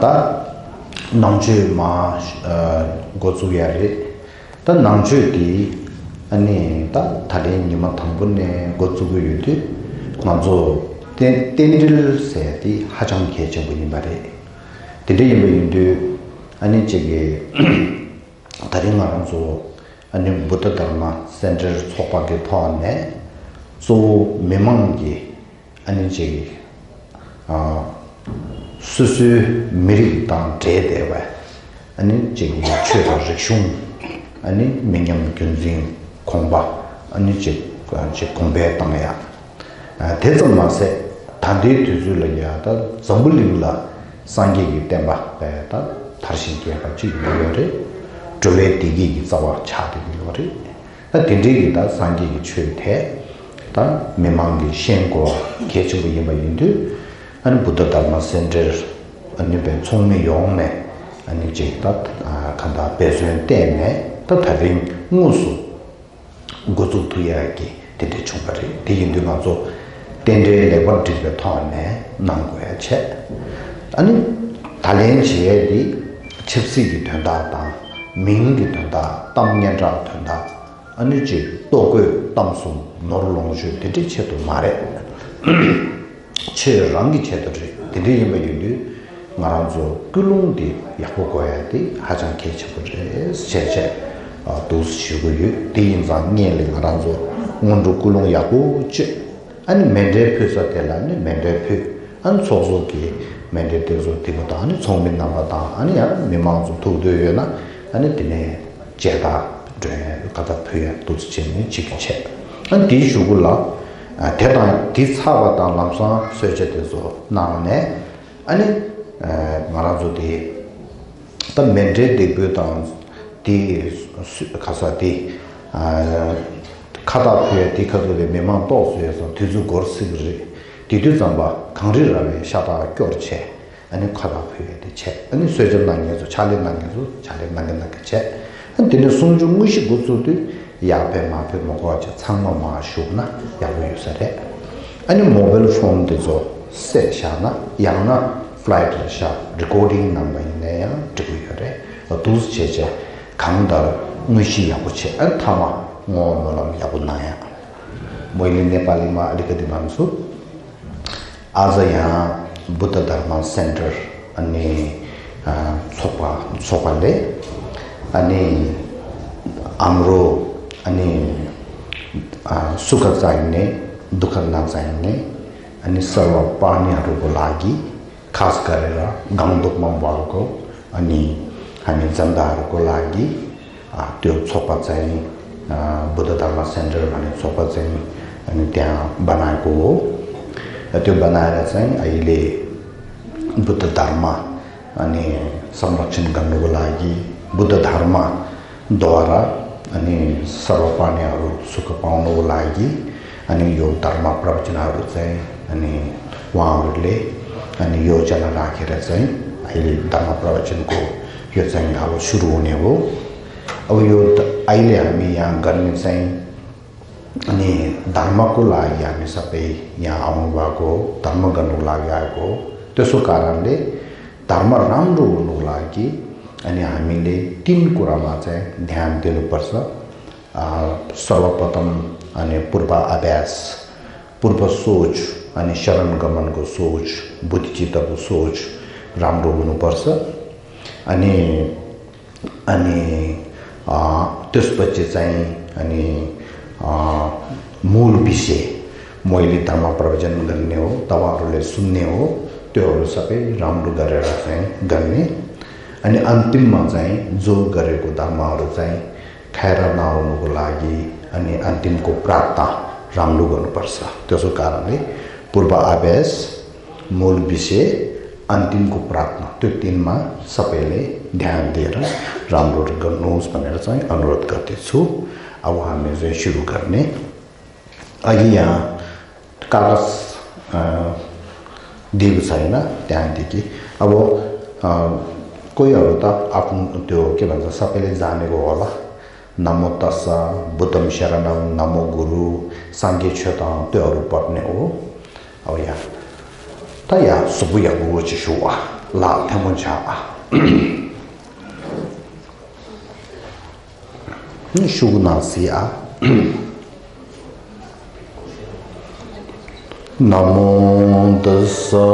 다 남주 마 고주야리 다 남주디 아니 다 다른 님만 당분에 고주고 유디 먼저 땡들 세디 하정 계정분이 말해 데리면도 아니 저기 다른 말은서 아니 부터 달마 센터 속박에 포함해 소 메망기 아니 저기 수수 미리당 제대와 아니 저기 최저 직송 아니 민영 군진 공바 아니 저 공배 땅이야 대전마세 단대 뒤줄이야다 전불림라 상계기 때마다 다시 기회가 지금요래 조회 되기 자와 차되기요래 딘디기다 상계기 최대 다 메망기 신고 개주고 예마인데 아니 부터 달마 센터 아니 배 총매 용매 아니 제가 간다 배수연 때문에 또 다른 무수 고조투야기 되게 총발이 되긴도 맞아 덴데 레버티가 타네 난거야 체 아니 달린 지에디 칩시기 된다다 민기 된다 땅년자 된다 아니 지 또그 땅송 노르롱주 되게 체도 말해 체랑기 체들이 되게 예매유리 말아줘 끌롱디 야고고야디 하장 개체부를 제제 도시고유 대인상 년을 말아줘 온도 끌롱 야고 제 아니 멘데표서텔라니 멘데표 안 소소기 멘데테서 되고다 아니 총민 남아다 아니야 미망도 도도여나 아니 되네 제다 제 가다 표야 도치니 지키체 안 디슈굴라 대단 디사바다 남사 세제돼서 나네 아니 말아줘디 또 멘데 데뷔던 디 가사디 카다프에 디카도데 메만 도스에서 뒤주 거스그리 디두잠바 강리라에 샤다 겨르체 아니 카다프에 디체 아니 쇠점난에서 잘린난에서 잘린난게체 근데 손주 무시 고소도 야베 마페 먹어져 창마마 쇼나 야부유사래 아니 모바일 폰데서 세샤나 양나 플라이트 샤 레코딩 남바이네야 되고요래 도스 제제 강다 무시 야부체 안타마 뭐뭐람 야부나야 뭐일이 네팔이마 알리카디만수 아자야 부ද්ධ ධර්ම 센터 아니 소파레 아니 암로 아니 수가자이네 두칸나자이네 아니 서로 파니하고 라기 카스카레라 강독만 바고 아니 하면 잔다하고 라기 또 소파자이 부ද්ධ ධර්ම 센터 아니 소파자이 아니 ત્યાં બનાવ્યો त्यो बनाएर चाहिँ अहिले बुद्ध धर्म अनि संरक्षण गर्नको लागि बुद्ध धर्मद्वारा अनि सर्वप्राणीहरू सुख पाउनको लागि अनि यो धर्म प्रवचनहरू चाहिँ अनि उहाँहरूले अनि योजना राखेर चाहिँ अहिले धर्म प्रवचनको यो चाहिँ अब सुरु हुने हो अब यो अहिले हामी यहाँ गर्ने चाहिँ अनि धर्मको लागि हामी सबै यहाँ आउनुभएको धर्म गर्नुको लागि आएको त्यसो कारणले धर्म राम्रो हुनुको लागि अनि हामीले तीन कुरामा चाहिँ ध्यान दिनुपर्छ सर्वप्रथम अनि पूर्व अभ्यास पूर्व सोच अनि शरण गमनको सोच बुद्धिचित्तको सोच राम्रो हुनुपर्छ अनि अनि त्यसपछि चाहिँ अनि मूल विषय मैले धर्म प्रवचन गर्ने हो तपाईहरुले सुन्ने हो त्योहरु सबै राम्रो गरेर चाहिँ गर्ने अनि अन्तिममा चाहिँ जो गरेको धर्महरु चाहिँ खाएर नआउनुको लागि अनि अन्तिमको प्रार्थना राम्रो गर्नुपर्छ त्यसो कारणले पूर्व अभ्यास मूल विषय अन्तिमको प्रार्थना त्यो तीनमा सबैले ध्यान दिएर राम्रो गर्नुहोस् भनेर चाहिँ अनुरोध गर्दैछु अब हामी चाहिँ सुरु गर्ने अघि यहाँ कागज दिएको छैन त्यहाँदेखि अब कोहीहरु त आफ्नो त्यो के भन्छ सबैले जानेको होला नमो तस्सा बुद्धं शरणं नमो गुरु सांघे छतं त्योहरु पढ्ने हो अब यहाँ त यहाँ सुबुया गुरु चिसुवा la temuncha shugna siya Namo tassa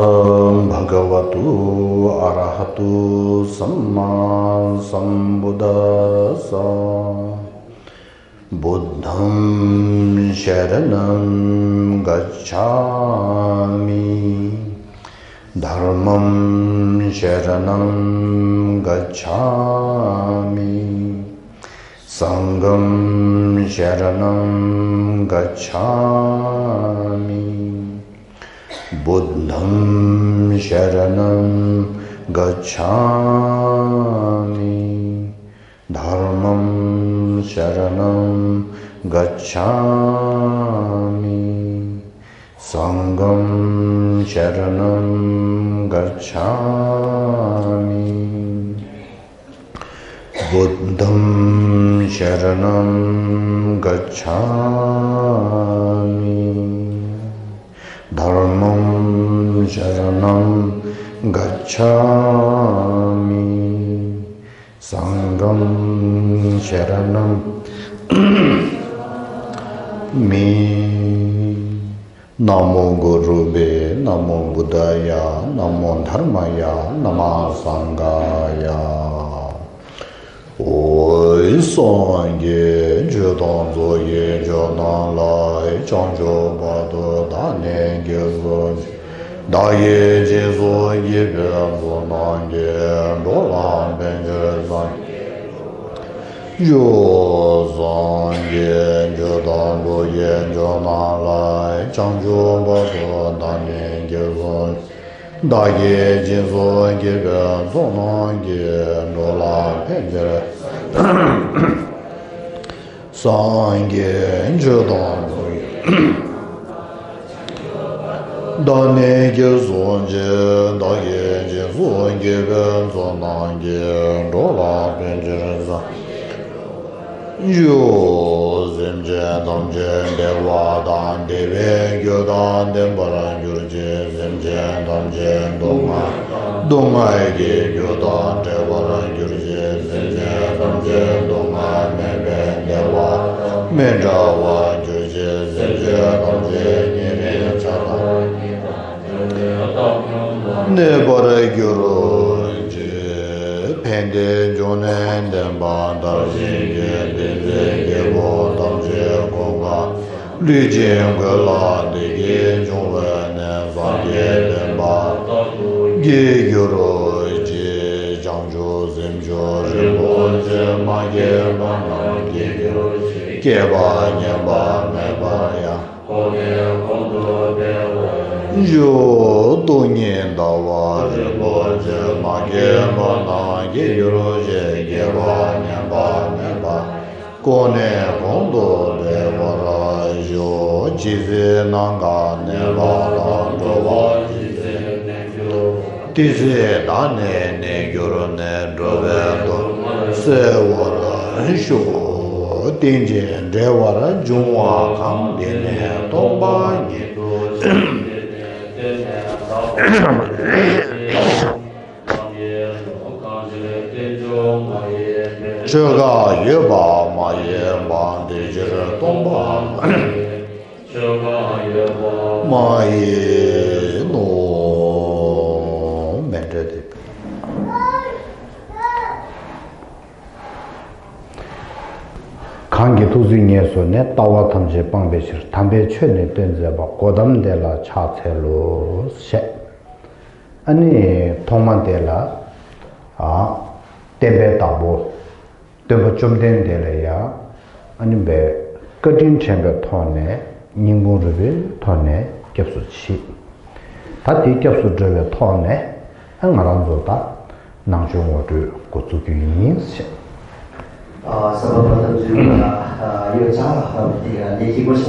bhagavatu arahatu samma sambuddhassa Buddham sharanam gacchami Dharmam sharanam gacchami Sangam sharanam gacchami Buddham sharanam gacchami Dharmam sharanam gacchami Sangam sharanam gacchami Buddham sharanam gacchami Dharmam sharanam gacchami Sangam sharanam mi Namo Gurube, Namo Buddhaya, Namo Dharmaya, Namo Sangaya Oi son ye, je dan zo ye, je nan lai, chang jo ba do, da ne ge zo, da ye je zo ye be zo nan ye, do lan ben je zan. Yo zan ye, je dan zo ye, je nan lai, chang jo ba do, da ne ge zo, da ye je zo ye be zo nan ye, do lan ben je Sangye Jodang Dane Ge Zonje Daye Je Zonge Ben Zonangye Dola Benjeza Yo Zemje Damje Dewa Dan Deve Gyodan Dembaran Gyurje Zemje Damje Donga Donga Ge Gyodan Devaran Gyurje Zemje Damje Donga Mebe Dewa Menjawa Gyurje Zemje Damje Nyere Chata Nebara Gyuru Je Pende Jonen Demba Darjinge Deze Gebo Damje Gonga Lujin Gela Dege Jongwe Nenzangye Demba Ge Gyuru Je Jangjo Zemjo Ribo Je Mange Bana Ge Gyuru Keba Nyemba Meba Ya Yo Donyen Dawa Ribo Je Mange Bana Ge Gyuru Je Keba Nyemba Meba Kone Kondo Devara Yo Jize Nanga Neva Drova Tize Dane Ne Gyuru Ne Drove Se Wara Sho Tenje Devara Jungwa Kam Dene Tomba Nye Chöga yeba ma ye ban de jir tomba ma ye no mende de kangi tuzi nye so ne tawa tamje pangbe shir tambe chwe ne tenze ba kodam de la cha che lo she ani thongman de la tembe tabo tembe chumden de la ya ani be kadin chembe thone ningun rube thone kyapsu chi ta ti kyapsu rube thone angaran zo ta nangshung wo de kutsu gyu yin she सर्वप्रथम यो चाड लेखेको छ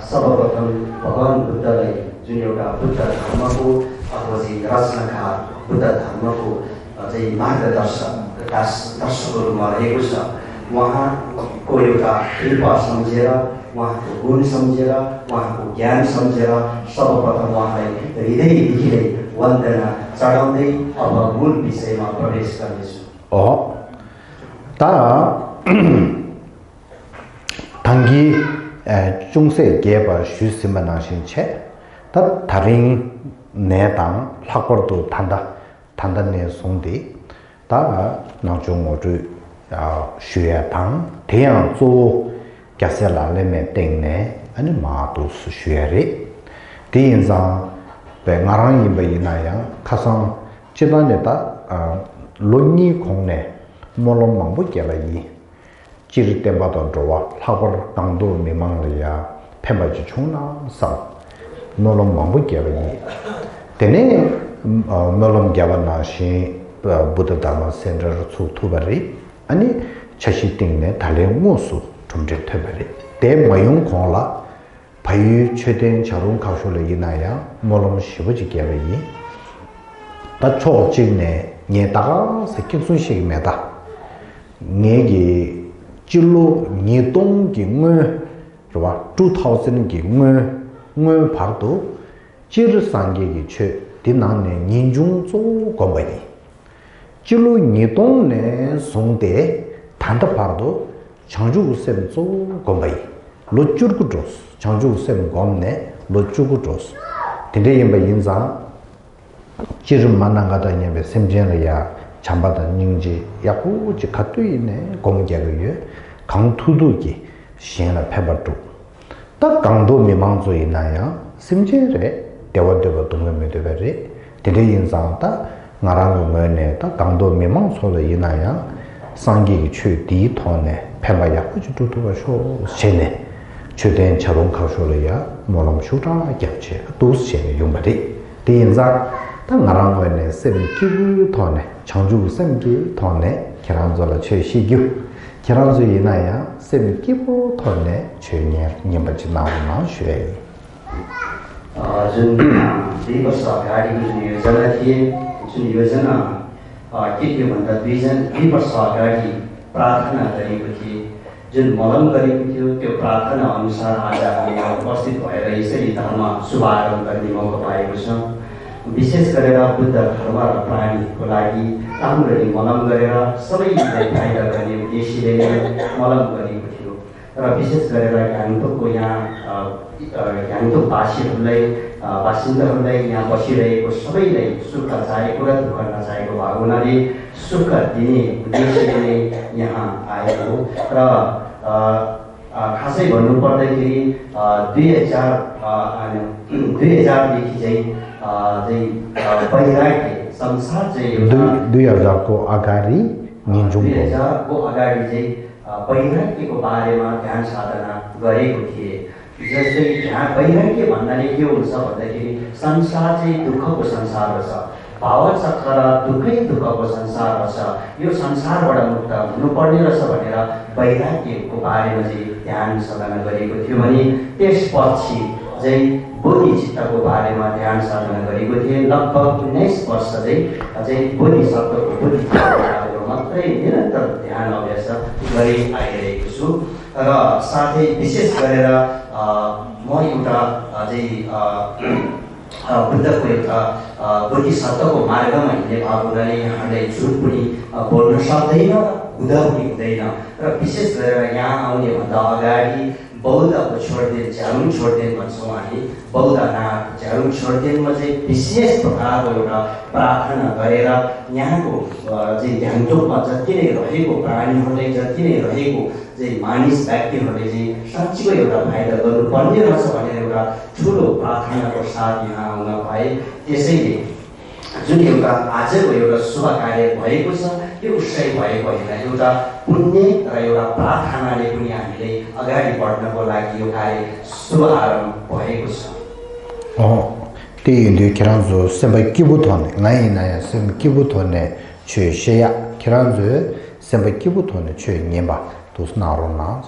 सर्वप्रथम भगवान बुद्धलाई जुन एउटा बुद्ध धर्मको अथवा चाहिँ रचनाकार बुद्ध धर्मको चाहिँ मार्गदर्शकको रूपमा रहेको छ उहाँको एउटा कृपा सम्झेर उहाँको गुण सम्झेर उहाँको ज्ञान सम्झेर सर्वप्रथम उहाँलाई हृदयदेखि नै वन्दना चढाउँदै अब मूल विषयमा प्रवेश गर्नेछु तारा tangi chungse geba shu simba nangshin che ta tharing ne tang lakor tu tanda ne songdi ta nangchung ngo tu shu ya tang teyang zo gyasya la le me teng ne ani ma tu su shu ya re di yin zang pe ngarang yin ba yin na yang kasang chidan ne ta lo nyi kong ne molom mangbo gyala yi 지르 때마다 들어와 학원 강도 미망이야 폐바지 총나 사 노름 망부게버니 되네 노름 개발나시 부드다마 센터 수투버리 아니 차시 땡네 달래 모수 좀제 퇴버리 대 모용 공라 바유 최된 자론 가쇼를 이나야 노름 시버지 개버니 다 초직네 녀다가 세킨순식 매다 내기 진로 니동 경을 좋아 2000 경을 봐도 지르 상계기 최 디나네 인중조 거버니 진로 니동네 송대 단다 봐도 장주우셈조 거버니 로쭈르구조스 장주우셈 검네 로쭈구조스 근데 임바 인자 지르 만나가다 녀베 셈전이야 잠바다 닝지 야구지 갖도이네 공개를 강투도기 시행을 패버도 딱 강도 미망조 있나요 심지에 대화되고 동면되베리 대대 인상다 나라는 거네 딱 강도 미망소를 있나요 상기 최디 토네 패바 야구지 도도가쇼 세네 최대한 자동 가쇼려야 뭐람 쇼다 겹체 도스체 용바리 대인자 나랑 거네 세비 기부 토네 창주 생기 토네 계란절라 최시규 계란주 이나야 세비 기부 토네 최년 님바지 나오나 쉐 जुन दिवस अगाडिको जुन योजना थिए जुन योजना के थियो भन्दा दुई वर्ष अगाडि प्रार्थना गरेको थिए जुन मलम गरेको थियो त्यो प्रार्थना अनुसार आज हामी उपस्थित भएर यसरी धर्म शुभारम्भ गर्ने मौका पाएको छ विशेष गरेर बुद्ध धर्म र प्राणीको लागि राम्ररी मलम गरेर सबैलाई फाइदा गर्ने उद्देश्यले मलम गरेको थियो र विशेष गरेर गान्तोकको यहाँ गान्तोकवासीहरूलाई बासिन्दाहरूलाई यहाँ बसिरहेको सबैलाई सुख चाहेको र दुःख नचाहेको भएको हुनाले सुख दिने उद्देश्यले नै यहाँ आएको हो र खासै भन्नुपर्दाखेरि 2000देखि चाहिँ वैराग्य संसार चाहिँ 2000 को अगाडि निजुङको 2000 को अगाडि चाहिँ वैराग्यको बारेमा ध्यान साधना गरेको थिए जस्तै वैराग्य भन्नाले के हुन्छ भन्दाखेरि संसार चाहिँ दुःखको संसार छ भावचक्र र दुःखै दुःखको संसार छ यो संसारबाट मुक्त हुनुपर्ने रहेछ भनेर वैराग्यको बारेमा चाहिँ ध्यान साधना गरेको थियो भने त्यसपछि चाहिँ बोधिचित्तको बारेमा ध्यान साधना गरेको थिए लगभग 19 वर्ष चाहिँ बोधिसत्वको बोधिचित्तको मात्रै निरन्तर ध्यान अभ्यास गरि आइरहेको छु र साथै विशेष गरेर म एउटा चाहिँ बुद्धको एउटा बोधिसत्वको मार्गमा हिँड्ने भएको हुनाले यहाँलाई झुट पनि बोल्न सक्दैन हुँदा पनि हुँदैन र विशेष गरेर यहाँ आउने भन्दा अगाडि बौद्धको छोड्देन झ्यालुङ छोड्देन भन्छौँ हामी बौद्धनाथ झ्यालुङ छोड्देनमा चाहिँ विशेष प्रकारको एउटा प्रार्थना गरेर यहाँको चाहिँ गान्तोकमा जति नै रहेको प्राणीहरूले जति नै रहेको चाहिँ मानिस व्यक्तिहरूले चाहिँ साँच्चीको एउटा फाइदा गर्नुपर्ने रहेछ भनेर एउटा ठुलो प्रार्थनाको साथ यहाँ आउन पाए त्यसैले जुन एउटा आजको एउटा शुभ कार्य भएको छ यो उसै भएको होइन एउटा पुण्य र एउटा प्रार्थनाले पनि हामीले अगाडि बढ्नको लागि यो कार्य शुभ आरम्भ भएको छ त्यही किरान्जो सेम्बै किबुथोन नाइ नाया सेम्बै किबुथोने छु शेया किरान्जो सेम्बै किबुथोने छु निबा तुस नारोनास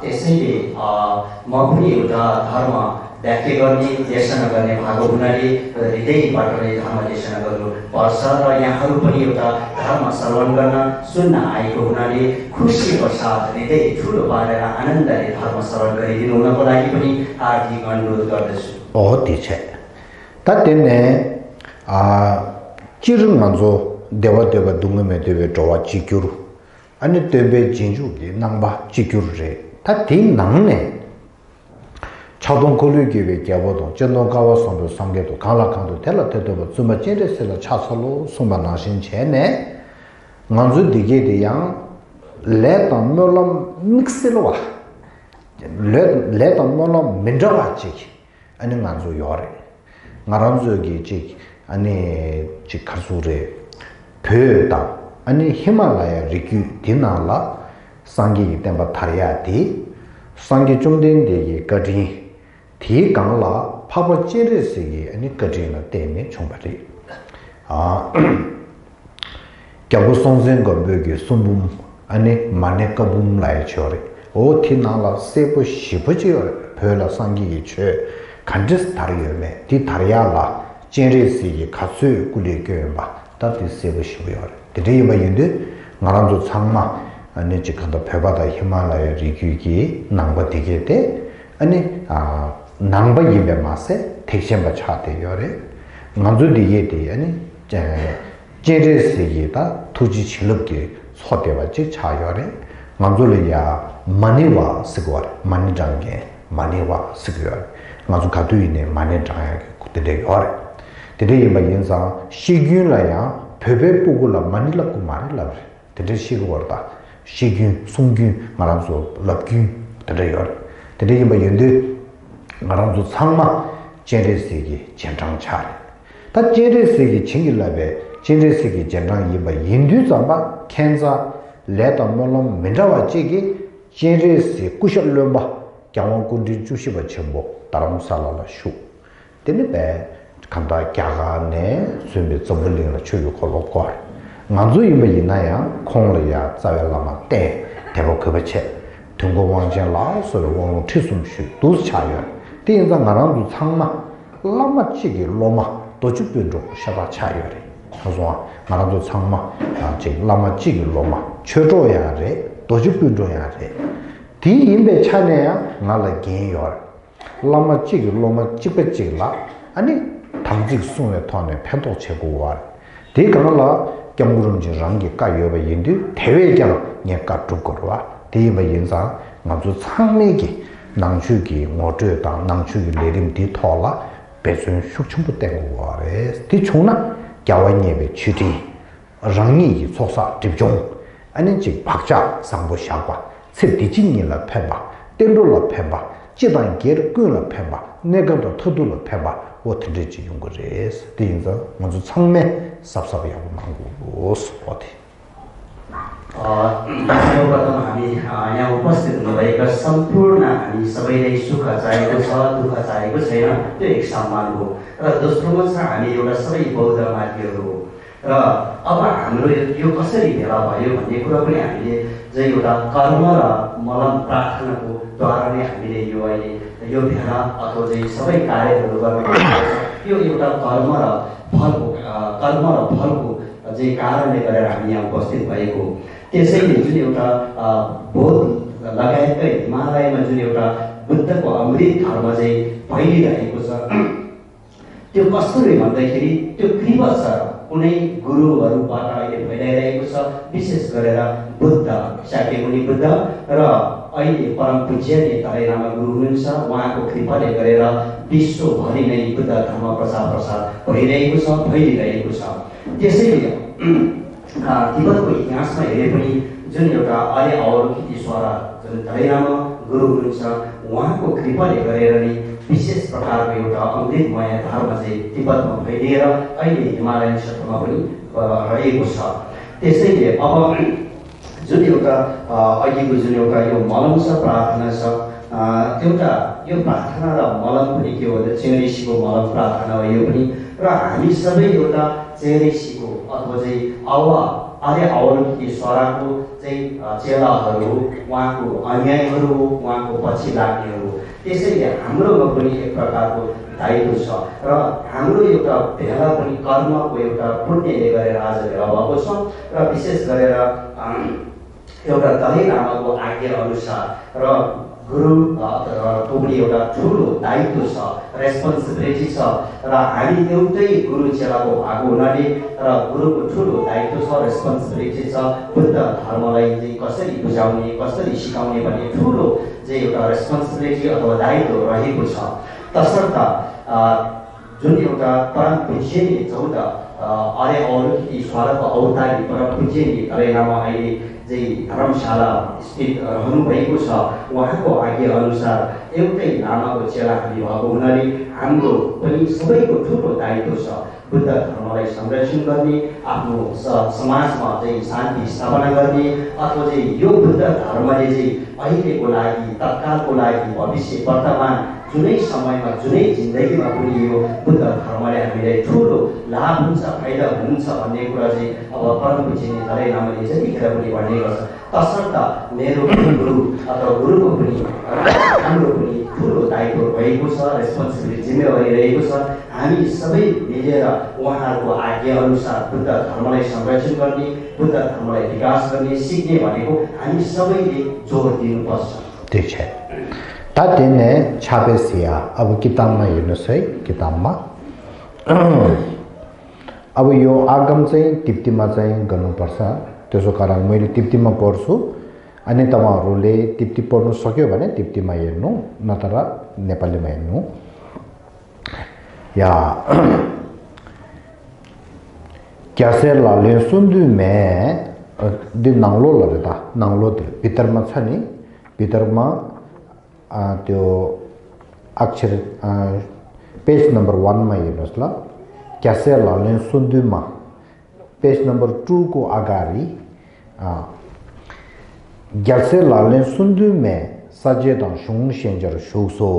त्यसैले म पनि एउटा धर्म व्याख्या गर्ने देशना गर्ने भएको हुनाले हृदयबाट नै धर्म देशना गर्नु पर्छ र यहाँहरू पनि एउटा धर्म श्रवण गर्न सुन्न आएको हुनाले खुसीको साथ हृदय ठुलो पारेर आनन्दले धर्म श्रवण गरिदिनु हुनको लागि पनि हार्दिक अनुरोध गर्दछु त्यही छ ततेने Chirin manzo dewa dungame dewe jowa chikyuru. Ani dewe jinju ki nangba chikyuru re. Ta di nangne chadong kolu gewe gyabodong, jendong kawa sambo samgedo, kala kanto tela tedoba, zuma jere sela chasalo sumba nangshin che ne, nganzu dige de yang le tang molam mixilwa. Le tang molam mindrawa chiki. Ani nganzu yore. Ngaranzu gi chiki. Ani karsur에 pö다 아니 히말라야 리규 디나라 상기 템바 타리아디 상기 좀된데기 거디 디 강라 파버 찌르시기 아니 거디나 때문에 총바리 겨우 송zen 거 벽이 숨붐 아니 마네까 붐 라이 쳐리 오 티나라 세부 시부지어 별라 상기기 최 간지스 다리여메 디 다리아라 젠레시기 가수 굴리게바 다티 세버시고요. 데리바 인데 나란도 창마 아니 지금도 배바다 히말라야 리규기 남바 되게데 아니 남바 예배 마세 택션바 차대요래 남도 되게데 아니 젠레시기다 투지 실럽게 소대와 지 차요래 남도리야 마니와 스고래 마니장게 마니와 스고요. 나도 가두이네 마니장게 그때되요래 Today in my insa, Shigun Laya, Pebe Pugula, Manila Kumari Love, today Shigwarda, Shigun, Sungun, Maranzo, Labgun, today. Today in my Yundu, Maranzo Sangma, Jeresigi, Jendang Chari. That Jeresigi Chingilabe, Jeresigi Jendang Yiba, Yindu Zamba, Kenza, Leta Molam, Mindawa Jigi, Jeresi, Kushalumba, Gawakundi Jushiba Chimbo, Taram Salala Shu. Then 간다 갸가네 숨비 점불링을 추유 걸었고 만주 임이나야 콩려야 자외라마 때 대보 그버체 등고 왕전 라오스의 왕 최숨슈 도스 차여 띵자 나랑도 창마 라마치기 로마 도주변도 샤바 차여래 그래서 나랑도 창마 제 라마치기 로마 최조야래 도주변도야래 디 임베 차네야 나라 개요 라마치기 로마 찌베찌라 아니 당직 손에 돈에 편도 최고와 대강라 경구름지 랑게 까여바 인디 대외경 내가 두거와 대바 인사 아주 창매기 낭주기 모두다 낭주기 내림디 토라 배순 숙청부 땡고와레 뒤총나 겨원예배 취지 랑이 소사 집중 아니지 박자 상부 샤과 셋디진이라 패바 땡돌라 패바 지단계를 끊어 패바 내가도 터둘러 패바 어떻게지 용거레스 대인자 먼저 창매 삽삽이하고 망고 어디 सर्वप्रथम हामी यहाँ उपस्थित हुनुभएका सम्पूर्ण हामी सबैलाई सुख चाहेको छ दुःख चाहेको छैन त्यो एक सम्मान हो र दोस्रोमा छ हामी एउटा सबै बौद्ध मार्गीहरू हो र अब हाम्रो यो कसरी भेला भयो भन्ने कुरा पनि हामीले चाहिँ एउटा कर्म र मलम प्रार्थनाको द्वारा नै हामीले यो अहिले यो भेला अथवा चाहिँ सबै कार्यहरू गर्न यो एउटा कर्म र फलको चाहिँ कारणले गरेर हामी यहाँ उपस्थित भएको त्यसैले जुन एउटा बौद्ध लगायतकै हिमालयमा जुन एउटा बुद्धको अमृत धर्म चाहिँ फैलिरहेको छ त्यो कसरी भन्दाखेरि त्यो कृपा छ कुनै गुरुहरूबाट अहिले फैलाइरहेको छ विशेष गरेर बुद्ध शाक्यमुनि बुद्ध र अहिले परम पूज्य दलाई लामा गुरु हुनुहुन्छ उहाँको कृपाले गरेर विश्वभरि नै बुद्ध धर्म प्रसार भइरहेको छ फैलिरहेको छ त्यसैले तिब्बतको इतिहासमा हेरे पनि जुन एउटा आर्य अवलोकितेश्वर जुन दलाई लामा गुरु हुनुहुन्छ उहाँको कृपाले गरेर नै विशेष प्रकारको एउटा अमृतमय धर्म चाहिँ तिब्बतमा फैलिएर अहिले हिमालयन क्षेत्रमा पनि रहेको छ त्यसैले अब जुन एउटा अघिको जुन एउटा यो मलम छ प्रार्थना छ एउटा यो प्रार्थना र मलम पनि के हो भने चेरेसीको मलम प्रार्थना हो यो पनि र हामी सबै एउटा चेरेसीको अथवा चाहिँ आर्य अवलोकितेश्वरको चाहिँ चेलाहरू उहाँको अनुयायीहरू उहाँको पछि लाग्नेहरू त्यसैले हाम्रोमा पनि एक प्रकारको दायित्व छ र हाम्रो एउटा भेला पनि कर्मको एउटा पुण्यले गरेर आज भेला भएको छ र विशेष गरेर एउटा दलाई लामाको आज्ञा अनुसार र गुरुको पनि एउटा ठुलो दायित्व छ, रेस्पोन्सिबिलिटी छ र हामी एउटै गुरु चेलाको भएको हुनाले र गुरुको ठुलो दायित्व छ, रेस्पोन्सिबिलिटी छ बुद्ध धर्मलाई चाहिँ कसरी बुझाउने, कसरी सिकाउने भन्ने ठुलो चाहिँ एउटा रेस्पोन्सिबिलिटी अथवा दायित्व रहेको छ। तसर्थ जुन एउटा परम पूज्यले 14 अरे अवरुद्ध ईश्वरको अवतारी परम पूज्यले अरेनामा अहिले चाहिँ धर्मशाला स्थित रहनुभएको छ, उहाँको आज्ञा अनुसार एउटै लामाको चेला हामी भएको हुनाले हाम्रो पनि सबैको ठुलो दायित्व छ बुद्ध धर्मलाई संरक्षण गर्ने, आफ्नो समाजमा चाहिँ शान्ति स्थापना गर्ने, अथवा चाहिँ यो बुद्ध धर्मले चाहिँ अहिलेको लागि, तत्कालको लागि, भविष्य वर्तमान जुनै समयमा जुनै जिन्दगीमा पनि यो बुद्ध धर्मले हामीलाई ठुलो लाभ हुन्छ, फाइदा हुन्छ भन्ने कुरा चाहिँ अब परम पूज्य दलाई लामाले जतिखेर पनि भन्ने गर्छ। तसर्थ मेरो गुरु अथवा गुरुको पनि हाम्रो पनि ठुलो दायित्व रहेको छ, रेस्पोन्सिबिलिटी जिम्मेवारी रहेको छ। हामी सबै मिलेर उहाँहरूको आज्ञा अनुसार बुद्ध धर्मलाई संरक्षण गर्ने, बुद्ध धर्मलाई विकास गर्ने, सिक्ने भनेको हामी सबैले जोड दिनुपर्छ। ठिक छ। तातेने छापेसिया अब किताबमा हेर्नुहोस् है, किताबमा अब यो आगम चाहिँ तिप्तीमा चाहिँ गर्नुपर्छ। त्यसो कारण मैले तिप्तीमा पढ्छु, अनि तपाईहरुले तिप्ती पढ्नु सक्यो भने तिप्तीमा हेर्नु, नत्र नेपालीमा हेर्नु। या क्यासे लाले सुन्दुमे दि नाङ्लो लरेता, नाङ्लो भित्रमा छ नि, भित्रमा त्यो अक्षर पेज नम्बर 1 मा हेर्नुहोस् ल। क्यासे लाले सुन्दुमा पेज नम्बर 2 को अगाडि ग्यासे लाले सुन्दुमे सजेदन सुङ सेन्जर सुसो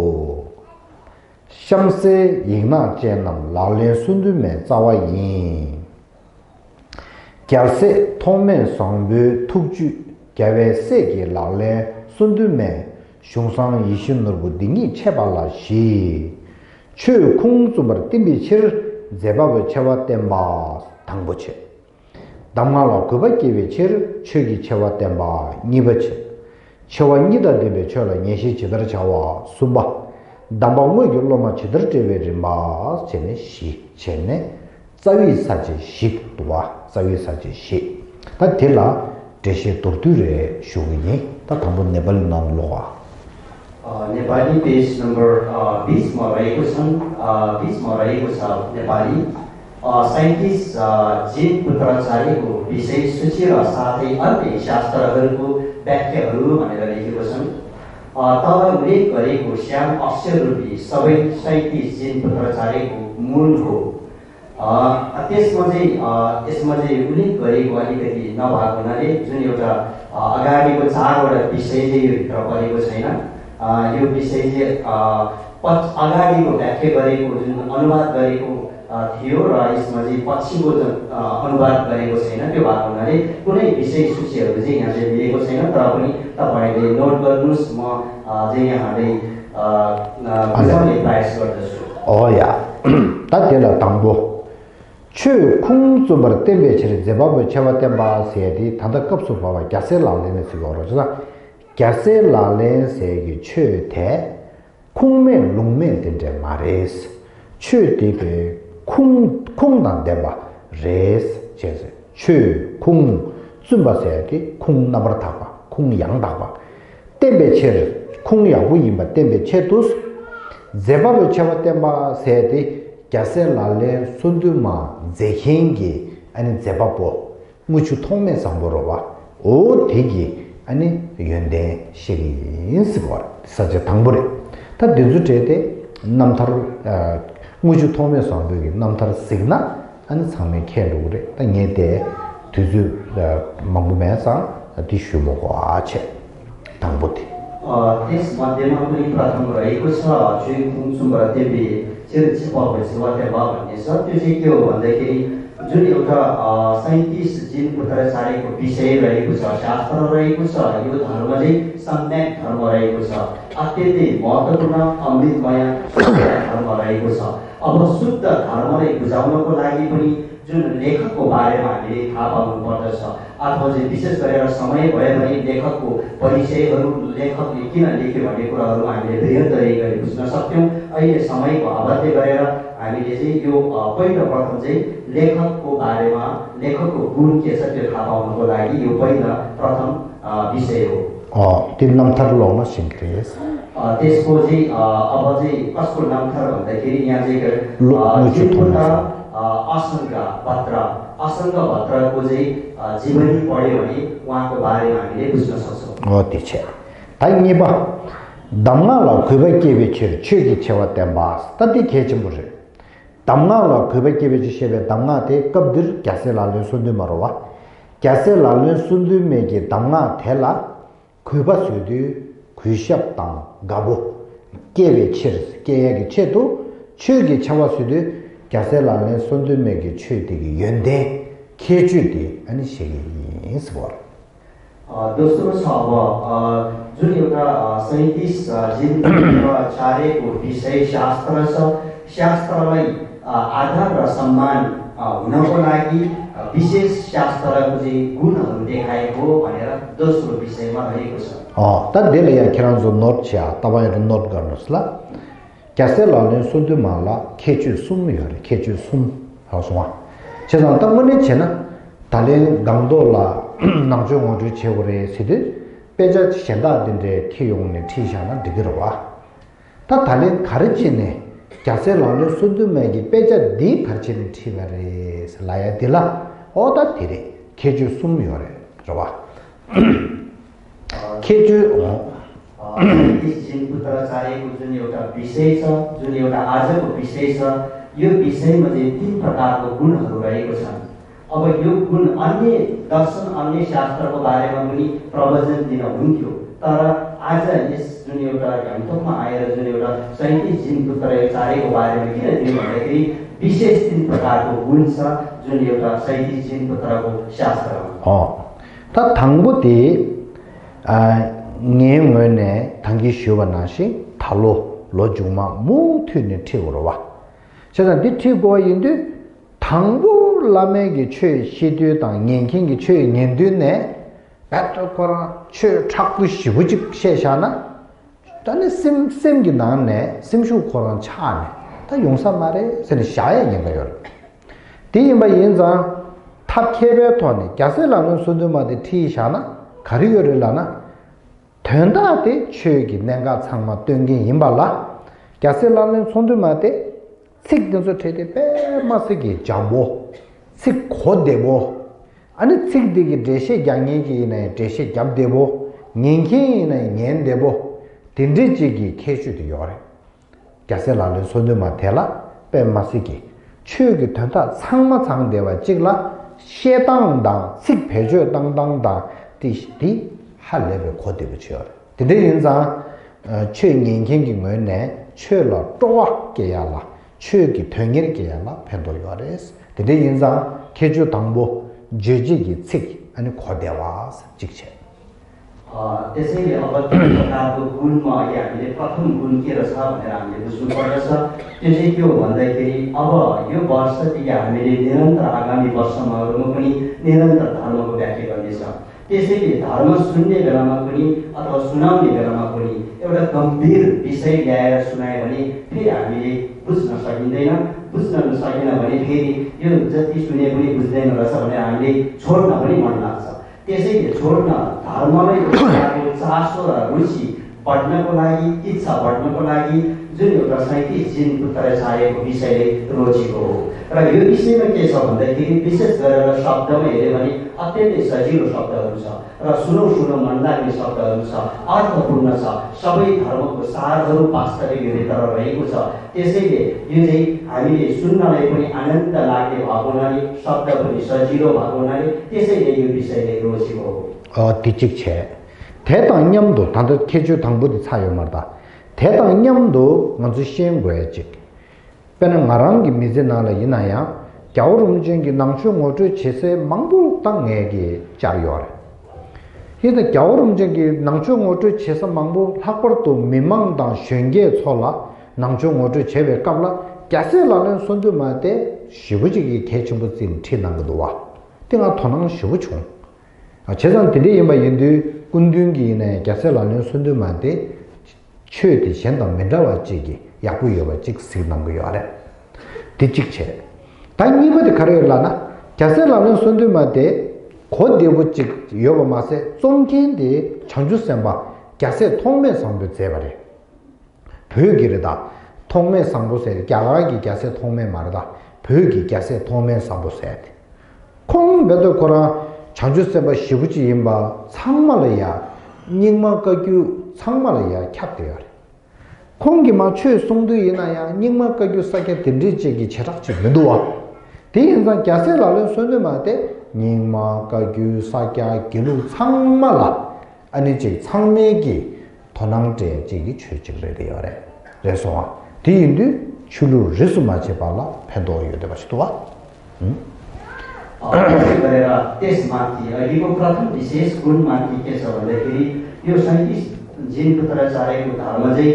शमसे यिङना चेनम लाले सुन्दुमे चावायि क्यासे थोमे सङ्बु थुक्जु क्यावेसे के लाले सुन्दुमे 슝상 이신으로 딩이 체발라시 최 공주버 띠비칠 제바버 체와템바 당보체 담마로 그밖에 칠 최기 체와템바 니버체 체와니다 데베 쳐라 예시 지들 자와 숨바 담방의 결로마 지들 때베리마 쟤네 시 쟤네 자위사지 식도와 자위사지 시다 딜라 대시 도르두레 쇼기니 다 담보 네발 나로와 नेपाली पेज नम्बर 20 मा रहेको छन्, 20 मा रहेको छ नेपाली साइन्टिस्ट जीव पुत्राचार्यको विषय सूची र साथै अन्य शास्त्रहरूको व्याख्याहरू भनेर लेखेको छन्। तल उल्लेख गरेको श्याम अक्षररूपी सबै साइन्टिस्ट जीव पुत्राचार्यको मूल हो। त्यसमा चाहिँ उल्लेख गरेको अलिकति नभएको हुनाले जुन एउटा अगाडिको 4 वटा विषय चाहिँ यो भित्र परेको छैन। यो विषय चाहिँ अगाडिको व्याख्या गरेको जुन अनुवाद गरेको थियो र यसमा चाहिँ पछिको जुन अनुवाद गरेको छैन, त्यो भएको हुनाले कुनै विषय सूचीहरू चाहिँ यहाँ चाहिँ दिएको छैन। तर पनि तपाईहरुले नोट गर्नुस्, म चाहिँ यहाँले बुझाउने प्रयास गर्दछु। ओया तातेला ताङ्बो छु खुङ जुबर तेबेछरे जेबाबो छवातेबा सेदि थादा कप्सु बाबा क्यासे लालेने सिगरो छ क्यासे लाले सेगी छु थे खुङमे लुङमे देते मारेस छु दिबे खुङ दान देबा रेस जेसे छु खुङ जुबा सेदि खुङ नबर थाबा खुङ yang थाबा तेबेछरे खुङ याबु इमा तेबेछेतुस जेबाबो छवातेबा सेदि क्यासे लाले सुन्दुमा जेहेंगे अनि जेबापो मुछु थोमे संबरोवा ओ थिगी अनि यन्डे शिगिन्सगोर सजे थांबरे ता दिजुटेते नमथर मुछु थोमे संबगे नमथर सिग्ना अनि सामे खेलुरे ता नेते तुजु मंगुमेसा दिशुमोको आछे थांबोति त्यस मध्येमा पनि प्रथम रहेको छ जुन सुम्बर देवी भन्ने छ। त्यो चाहिँ के हो भन्दाखेरि जुन एउटा साइन्टिस्ट जीव पुत्राचार्यको विषय रहेको छ, शास्त्र रहेको छ, यो धर्म चाहिँ सम्यक धर्म रहेको छ, अत्यन्तै महत्त्वपूर्ण अमृतमय धर्म रहेको छ। अब शुद्ध धर्मलाई बुझाउनको लागि पनि जुन लेखकको बारेमा हामीले थाहा पाउनु पर्दछ अथवा चाहिँ विशेष गरेर समय भयो भने लेखकको परिचयहरू लेखकले किन लेख्यो भन्ने कुराहरू हामीले बृहत तरिकाले बुझ्न सक्थ्यौँ। अहिले समयको अभावले गरेर हामीले चाहिँ यो पहिलो प्रथम चाहिँ लेखकको बारेमा लेखकको गुण के छ त्यो थाहा पाउनको लागि यो पहिला प्रथम विषय हो। त्यो नम्थर लाउन सिक्रिएस त्यसको चाहिँ अब चाहिँ कसको नम्थर भन्दाखेरि यहाँ चाहिँ असङ्ग भद्रको चाहिँ जीवनी पढ्यो भने उहाँको बारेमा हामीले बुझ्न सक्छौँ। त्यसै ताइब दमगाला खुबै के बेचेर छुगी छेवा त्यहाँबास तति खेचमुरे दमगाला खुबै के बेचे सेबे दमगा थे कब्दिर क्यासे लाले सुन्दु मरवा क्यासे लाले सुन्दु मेगे दमगा थेला खुबा सुदु खुशप तंग गाबो के बेचेर के यगे छेतो छुगी छवा सुदु क्यासे लाले सुन्दु मेगे छुदिगी यन्दे खेचुदि अनि सेगी स्वर दोस्रो छ अब जुन एउटा 37 जिन्दगी चारेको विषय शास्त्र छ। शास्त्रलाई आधार र सम्मान हुनको लागि विशेष शास्त्रको चाहिँ गुणहरू देखाएको भनेर दोस्रो विषयमा रहेको छ। त देले यहाँ खेरान्जो नोट छ तपाईहरु नोट गर्नुस् ल क्यासे लाले सुन्दु माला खेचु सुम यो खेचु सुम हौसवा छेन त मने छैन 달에 강도라 남중어주 최고의 시대 빼자 현다된데 티용네 티샤나 되더라. 다 달에 가르치네. 자세로는 순두매기 빼자 네 가르치는 티바레 살아야 되라. 어다 되래. 개주 숨요래. 들어봐. 개주 이 진부터 चाहेको जुन एउटा विषय छ जुन एउटा आजको विषय छ यो विषयमा चाहिँ तीन प्रकारको गुणहरू रहेको छ। अब यो गुण अन्य दर्शन अन्य शास्त्रको बारेमा पनि प्रवचन दिन हुन्थ्यो तर आज यस जुन एउटा गान्तोकमा आएर जुन एउटा 37 जिनपुत्र चारेको बारेमा किन दिनु भन्दाखेरि विशेष तीन प्रकारको गुण छ जुन एउटा 37 जिनपुत्रको शास्त्रमा त थाङ्बुति नेमने थाङ्गी शिवनाशी थालो लोजुमा मुथुने थिवरवा 제가 디티고 인데 당부 라메기 최 시도당 년킹기 최 년도네 배터거라 최 착부 시부직 셰샤나 단에 심기 나네 심슈 거란 차네 다 용사 말에 선이 샤야 인가요 디임바 인자 탑케베토니 가셀라는 순두마데 티샤나 가리요를라나 된다데 최기 내가 상마 뜬긴 임발라 가셀라는 순두마데 식든서 되게 빼마스기 잡고 식 고대고 아니 식되게 대시 양얘기네 대시 잡대고 년기네 년대고 딘디지기 캐슈도 요래 가셀라는 손도마 대라 빼마스기 추기 된다 상마상대와 찍라 셰당당 식배주 당당당 디디 할레베 고대고 지어래 딘디 인자 최년경기 뭐네 최로 쪼악게야라 최기 통일게야나 펜도요레스 근데 인상 개주 당보 제지기 책 아니 고대와스 직체 त्यसैले अब तीन प्रकारको गुणमा अहिले हामीले प्रथम गुण के रहेछ भनेर हामीले बुझ्नु पर्दछ त्यो चाहिँ के हो भन्दाखेरि अब यो वर्षदेखि हामीले निरन्तर आगामी वर्षहरूमा पनि निरन्तर धर्मको व्याख्या गर्नेछ त्यसैले धर्म सुन्ने बेलामा पनि अथवा सुनाउने बेलामा पनि एउटा गम्भीर विषय ल्याएर सुनायो भने फेरि हामीले बुझ्न सकिँदैन बुझ्न सकेन भने फेरि यो जति सुने पनि बुझ्दैन रहेछ भनेर हामीले छोड्न पनि मन लाग्छ त्यसैले छोड्न धर्ममै चासो र रुचि बढ्नको लागि इच्छा बढ्नको लागि जुन एउटा 37 जिनपुत्र चाहेको विषयले रोजेको हो र यो विषयमा के छ भन्दाखेरि विशेष गरेर शब्दमा हेर्यो भने अत्यन्तै सजिलो शब्दहरू छ र सुनौ मन लाग्ने शब्दहरू छ अर्थपूर्ण छ सबै धर्मको सारहरू वास्तविक भित्र रहेको छ त्यसैले यो चाहिँ हामीले सुन्नलाई पनि आनन्द लाग्ने भएको हुनाले शब्द पनि सजिलो भएको हुनाले त्यसैले यो विषयले रोजेको हो तिचिक छ 대당념도 다들 캐주 당부디 차요 말다 대당념도 먼저 시행 거야지 빼는 나랑기 미제나라 이나야 겨울음쟁기 낭충어주 제세 망부 땅에게 자료래 이제 겨울음쟁기 낭충어주 제세 망부 학벌도 미망당宣게错了낭충어주 제배 깝라 가세라는 손도마데 시부지기 개침부진 티난것도 와. 땡아 토낭 시부총. 재산 들이마 인도 군둥기네 개설하는 순두만데 최대 현당 면자와 지기 야구여와 직스난 거요래. 뒤직체. 단위부터 가려라나 개설하는 순두만데 곧대부직 여보마세 쫑긴데 창주선바 개설 통매상도 제발해. 벽이르다. 통매상부세 야가기 개설 통매 말이다. 벽이 개설 통매상부세. 콩배도 거라 장주세바 시부지 임바 상말이야 닝마가규 상말이야 캡되어 콩기마 최 송도 이나야 닝마가규 사게 딘지지기 제작지 면도와 대인상 가세라는 손들마데 닝마가규 사게 기루 상말라 아니지 상매기 도낭제 지기 최직을 되어래 그래서 대인도 출루 리스마치 발라 패도요 되바시도와 गरेर त्यसमाथि अहिलेको प्रथम विशेष गुणमाथि के छ भन्दाखेरि यो साइन्टिस्ट जिन पुत्राचार्यको धर्म चाहिँ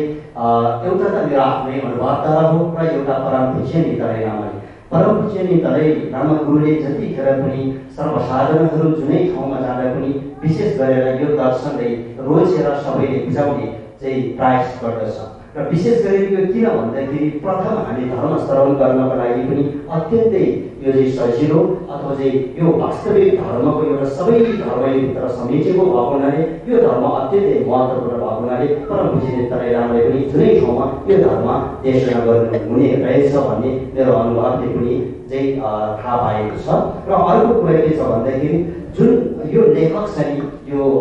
एउटा त मेरो आफ्नै अनुवादद्वारा हो र एउटा परम पूज्यनीय तरै नामले परम पूज्यनीय तरै नाम गुरुले जतिखेर पनि सर्वसाधारणहरू जुनै ठाउँमा जाँदा पनि विशेष गरेर यो दर्शनले रोजेर सबैले बुझाउने चाहिँ प्रयास गर्दछ र विशेष गरी यो किन भन्दाखेरि प्रथम हामी धर्म श्रवण गर्नको लागि पनि अत्यन्तै यो चाहिँ सजिलो अथवा चाहिँ यो वास्तविक धर्मको एउटा सबै धर्मभित्र समेटेको भएको हुनाले यो धर्म अत्यन्तै महत्त्वपूर्ण भएको हुनाले परम पूज्यनीय तरै रामले पनि जुनै ठाउँमा यो धर्म देशना गर्नु हुने रहेछ भन्ने मेरो अनुभवले पनि चाहिँ थाहा पाएको छ र अर्को कुरा के छ भन्दाखेरि जुन यो लेखक छ यो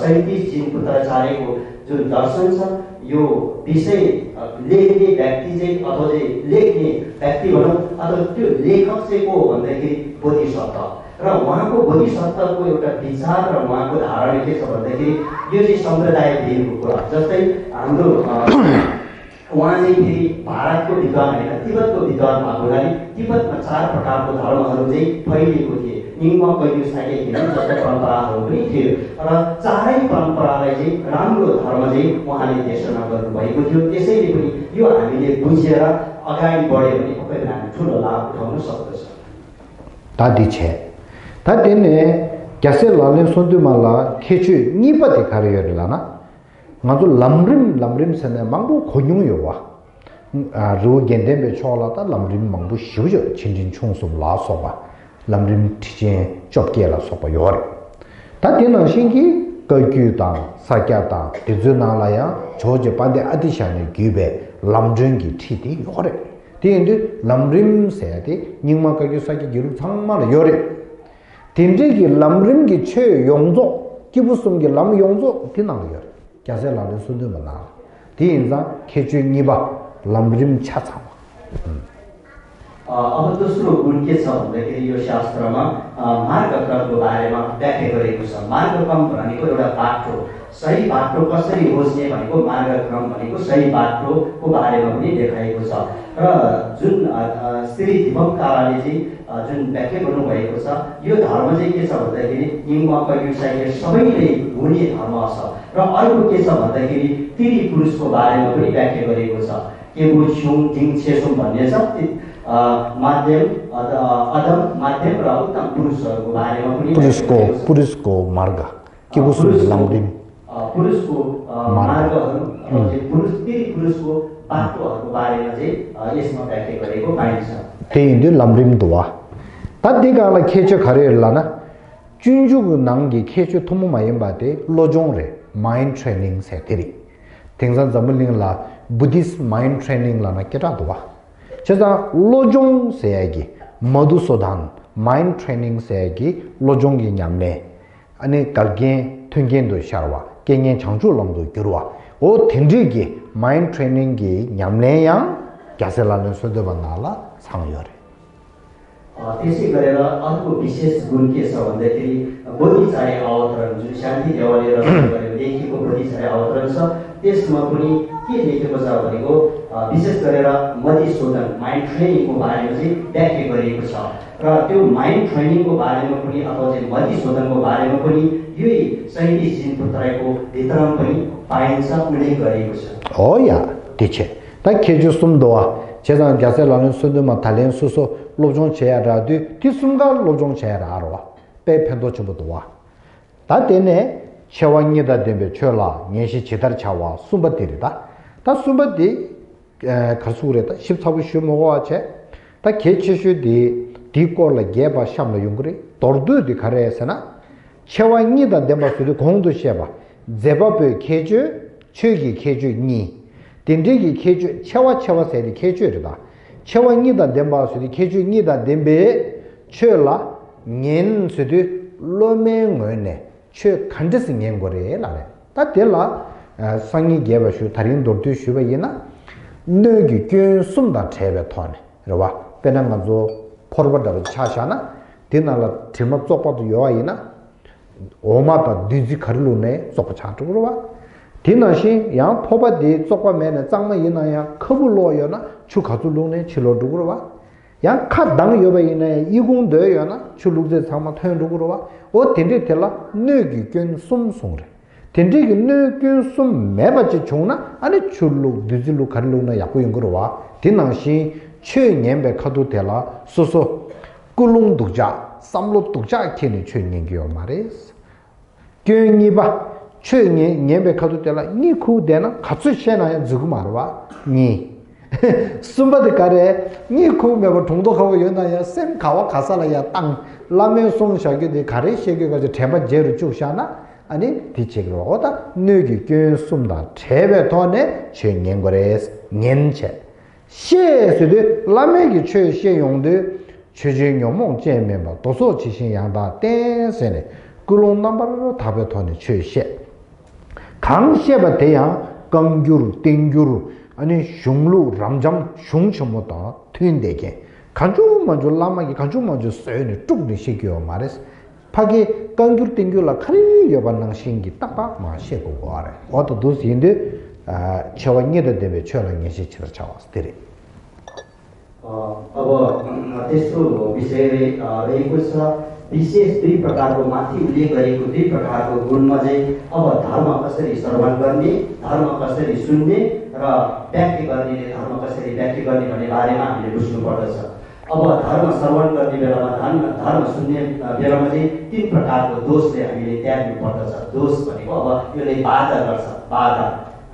साइन्टिस्ट जिन पुत्राचार्यको जुन दर्शन छ यो विषय लेख्ने व्यक्ति चाहिँ अथवा चाहिँ लेख्ने व्यक्ति भनौँ अथवा त्यो लेखक चाहिँ को भन्दाखेरि बोधिसत्व र उहाँको बोधिसत्वको एउटा विचार र उहाँको धारणा के छ भन्दाखेरि यो चाहिँ सम्प्रदाय भेदको कुरा जस्तै हाम्रो उहाँ चाहिँ फेरि भारतको विद्वान होइन तिब्बतको विद्वान भएको हुनाले तिब्बतमा 4 प्रकारको धर्महरू चाहिँ फैलिएको थिए निङमा कहिले साकेको जस्तै परम्पराहरू पनि थियो र चारै परम्परालाई चाहिँ राम्रो धर्म चाहिँ उहाँले देशना गर्नुभएको थियो त्यसैले पनि यो हामीले बुझेर अगाडि बढ्यो भने पक्कै पनि हामी ठुलो लाभ उठाउन सक्दछ दादी छे दादीने क्यासे लाले सोन्दुमाला खेचु निपते कार्योलाना ngazu lamrim sene mangbu khonyung yo wa ru gende be chola ta lamrim mangbu shiujo chinjin chungsum la so ba lamrim tije chopke la so ba yor ta den shingi ka gyu ta sakya ta dizuna la ya joje pande adishane gyube lamjung gi thiti yor de lamrim se de ningma ka gyu sakya gyu changma la yor dinje gi lamrim gi che yongzo kibusum gi lam yongzo dinang yor कैसे लाले सुंदर बना ती इंसान खेचु निबा लम्बरिम छाछा अब दोस्रो गुण के छ भन्दाखेरि यो शास्त्रमा मार्गक्रमको बारेमा व्याख्या गरेको छ मार्गक्रम भनेको एउटा बाटो सही बाटो कसरी खोज्ने भनेको मार्गक्रम भनेको सही बाटोको बारेमा पनि देखाएको छ र जुन श्री दिपङ्करले चाहिँ जुन व्याख्या गर्नुभएको छ यो धर्म चाहिँ के छ भन्दाखेरि निम्न कयुसाइले सबैले हुने धर्म छ र अर्को के छ भन्दाखेरि तिरी पुरुषको बारेमा पनि व्याख्या गरेको छ केबु छुङ टिङ छेसुङ भन्ने छ माध्यम अदम माध्यम र उत्तम पुरुषहरूको बारेमा पनि पुरुषको मार्ग केबु लम्बरिम पुरुषको मार्गहरू पुरुष तिरी पुरुषको बाटोहरूको बारेमा चाहिँ यसमा व्याख्या गरेको पाइन्छ त्यही लम्बरिम दुवा तदिगाला खेचो खरेलाना जुनजुगु नांगी खेचो थुमु मायमबाते लोजों रे माइंड ट्रेनिंग से तेरी थिंगसा जमलिंग ला बुद्धिस्ट माइंड ट्रेनिंग लाना केटा दुवा चेजा लोजों से आएगी मधुसूदन माइंड ट्रेनिंग से आएगी लोजों की न्यामने अने कलगे थुंगें दो शारवा केंगे छंचू लंगदो गिरवा ओ थिंजी की माइंड ट्रेनिंग की न्यामने yang कैसे लाने सुदे बनाला सांगयोरे त्यसै गरेर अर्को विशेष गुण के छ भन्दाखेरि बोधिचार्य अवतरण जुन शान्ति देवालय र लेखेको बोधिचार्य अवतरण छ त्यसमा पनि के लेखेको छ भनेको विशेष गरेर मधुसूदन माइन्ड ट्रेनिङको बारेमा चाहिँ व्याख्या गरिएको छ र त्यो माइन्ड ट्रेनिङको बारेमा पनि अथवा चाहिँ मधुसूदनको बारेमा पनि यही साइन्टिस्ट जिन पुत्राको भित्रमा पनि पाइन्छ उल्लेख गरिएको छ हो या त्यसै त खेजु सुम दोआ 제가 가서 라는 순도만 달린 수소 로종 제야라도 뒤숨가 로종 제야라로 배 편도 전부도 다 되네 체왕이다 되면 쳐라 년시 제대로 차와 숨바들이다 다 숨바디 가수그랬다 14부 쉬 먹어와체 다 개치슈디 디콜라 개바 샴로 용그리 돌도디 가래에서나 체왕이다 되면 공도 셔봐 제바베 개주 최기 개주 니 딘디기 개주 체와세리 개주르다 체왕이다 되면 개주 니다 덴베 쳐라 년수디 로맹원에 최 간데스 년거래 나래 다 될라 상이 개바슈 다른 돌도 슈바이나 너기 균 숨다 제베 토네 그러봐 빼는 가서 포르버다로 차샤나 디나라 팀업 쪽바도 요아이나 오마다 디지 카르로네 쪽바 차도 그러봐 디나시 양 포바디 쪽바면은 짱마 이나야 커블로요나 추가줄로네 칠로도 그러봐 양 카당 요바이네 이공도요나 출룩제 상마 토연도 그러봐 어 딘디텔라 너기 균 숨송래 딘디기 너기 숨 매바지 종나 아니 출룩 디질로 카르로나 약고인 그러와 디나시 최년배 카도 될라 소소 꿀롱 독자 삼로 독자 티니 최년기요 말이스 균이바 최년배 카도 될라 니쿠 되나 같이 셔나야 지고 말와 니 숨바드 가래 니쿠 매버 동독하고 연나야 샘 가와 가살아야 땅 라면 송샤게데 가래 셰게 가지고 대만 제로 쭉샤나 아니 디체로 오다 너기 균 숨다 제배 돈에 최년거래스 년체 시에서도 라메기 최시용의 최진용몽 제면바 도서 지신양다 댄세네 그런 넘버로 답변이 최시 강시에 대한 강규루 땡규루 아니 슝루 람잠 슝첨보다 트인데게 간주 먼저 라마기 간주 먼저 써요네 쭉네 시기요 말했어 파기 강규루 땡규라 카리 여반랑 신기 딱봐 마시고 와래 어떤 도시인데 체왕이다 되면 체왕이 시치를 잡았더래. अब तेस्रो विषय रहेको छ विशेष दुई प्रकारको माथि उल्लेख गरेको दुई प्रकारको गुणमा चाहिँ अब धर्म कसरी श्रवण गर्ने धर्म कसरी सुन्ने र व्याख्या गर्नेले धर्म कसरी व्याख्या गर्ने भन्ने बारेमा हामीले बुझ्नु पर्दछ अब धर्म श्रवण गर्ने बेलामा धर्म सुन्ने बेलामा चाहिँ तीन प्रकारको दोषले हामीले त्याग्नु पर्दछ दोष भनेको अब यसले बाधा गर्छ